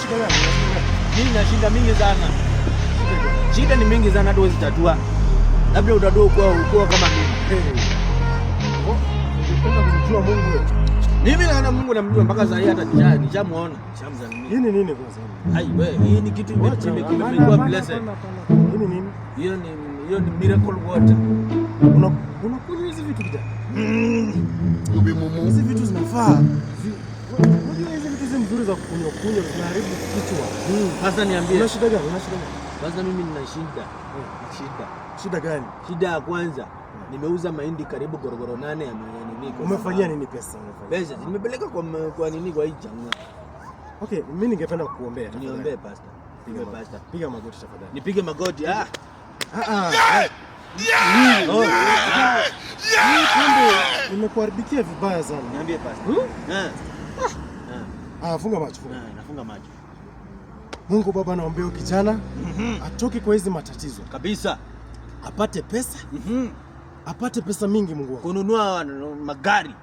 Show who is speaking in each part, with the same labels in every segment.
Speaker 1: Shida gani?
Speaker 2: Mimi na shida mingi sana. Shida ni mingi sana, hata huwezi tatua. Labda utatua ukuwa kama mimi.
Speaker 1: Oh, ungependa kumjua Mungu wewe?
Speaker 2: Mimi naona Mungu namjua mpaka saa hii, hata nishamuona. Nishamsalimia.
Speaker 1: Hii ni nini kwanza?
Speaker 2: Ai wewe, hii ni kitu
Speaker 1: Wacha, hapana,
Speaker 2: imekuwa
Speaker 1: hapana,
Speaker 2: blessed.
Speaker 1: hapana, hapana. Hii ni nini?
Speaker 2: Hiyo ni miracle water.
Speaker 1: Unakunywa hizi vitu, kijana? Hizi vitu zinafaa. Unajua hizi vitu si mzuri za kunywa kunywa, zinaharibu kichwa.
Speaker 2: Sasa niambie.
Speaker 1: Una shida gani? Una shida gani?
Speaker 2: Sasa mimi nina shida. Shida.
Speaker 1: Shida gani?
Speaker 2: Shida ya kwanza, nimeuza mahindi karibu gorogoro 8 ya nini. Kwa
Speaker 1: Umefanyia
Speaker 2: sababu-
Speaker 1: nini pesa? Umefanyia?
Speaker 2: Pesa nimepeleka kwa nini, kwa hii changa.
Speaker 1: Okay, mimi ningependa kukuombea tafadhali.
Speaker 2: Niombee, pastor.
Speaker 1: Piga
Speaker 2: Niombee, pastor.
Speaker 1: Piga magoti tafadhali.
Speaker 2: Nipige magoti, ah.
Speaker 1: Ah ah.
Speaker 2: Oh.
Speaker 1: Hii pombe imekuharibikia vibaya sana.
Speaker 2: Niambie, pastor.
Speaker 1: Hmm?
Speaker 2: Eh.
Speaker 1: Ah, funga macho, funga.
Speaker 2: Ah, nafunga macho.
Speaker 1: Mungu Baba, naombea huyu kijana atoke kwa hizi matatizo,
Speaker 2: Kabisa.
Speaker 1: apate pesa, apate pesa mingi. Mungu wangu.
Speaker 2: Kununua magari.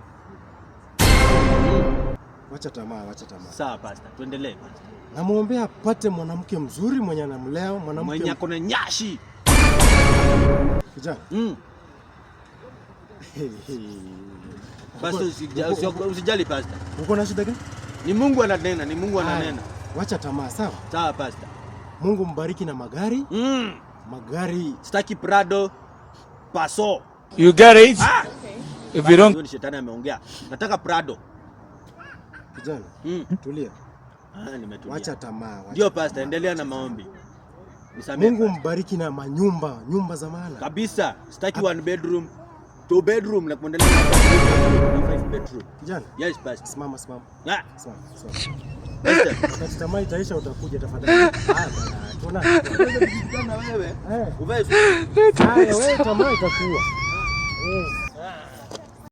Speaker 1: Wacha tamaa, wacha tamaa.
Speaker 2: Sawa, pastor, tuendelee, pastor.
Speaker 1: Namwombea apate mwanamke mzuri mwenye anamlea, mwanamke
Speaker 2: Mwenye ako na nyashi.
Speaker 1: Kijana.
Speaker 2: Pastor, usijali, pastor.
Speaker 1: Uko na shida gani?
Speaker 2: Ni Mungu ananena, ni Mungu ananena.
Speaker 1: Haya, wacha tamaa, sawa?
Speaker 2: Sawa, pastor.
Speaker 1: Mungu mbariki na magari, magari.
Speaker 2: Sitaki Prado, Paso.
Speaker 3: You get it?
Speaker 2: Ah!
Speaker 3: If you don't
Speaker 2: Hiyo ni shetani ameongea. Nataka Prado.
Speaker 1: Kijana, tulia.
Speaker 2: Ah, nimetulia.
Speaker 1: Wacha tamaa, wacha.
Speaker 2: Ndio, pastor, endelea na maombi. Nisamehe.
Speaker 1: Mungu
Speaker 2: Pastor.
Speaker 1: mbariki na manyumba, nyumba za maana.
Speaker 2: Kabisa. Sitaki one bedroom, two bedroom na kuendelea na five bedroom.
Speaker 1: Kijana,
Speaker 2: Yes, pastor.
Speaker 1: simama, simama.
Speaker 2: Ah,
Speaker 1: Simama, simama.
Speaker 2: pastor.
Speaker 1: Wakati tamaa itaisha utakuja tafadhali. Haya bwana, tuonane.
Speaker 2: Na wewe
Speaker 1: Eh.
Speaker 2: uvae suti.
Speaker 1: Haya, wewe tamaa itakuwa. Eh.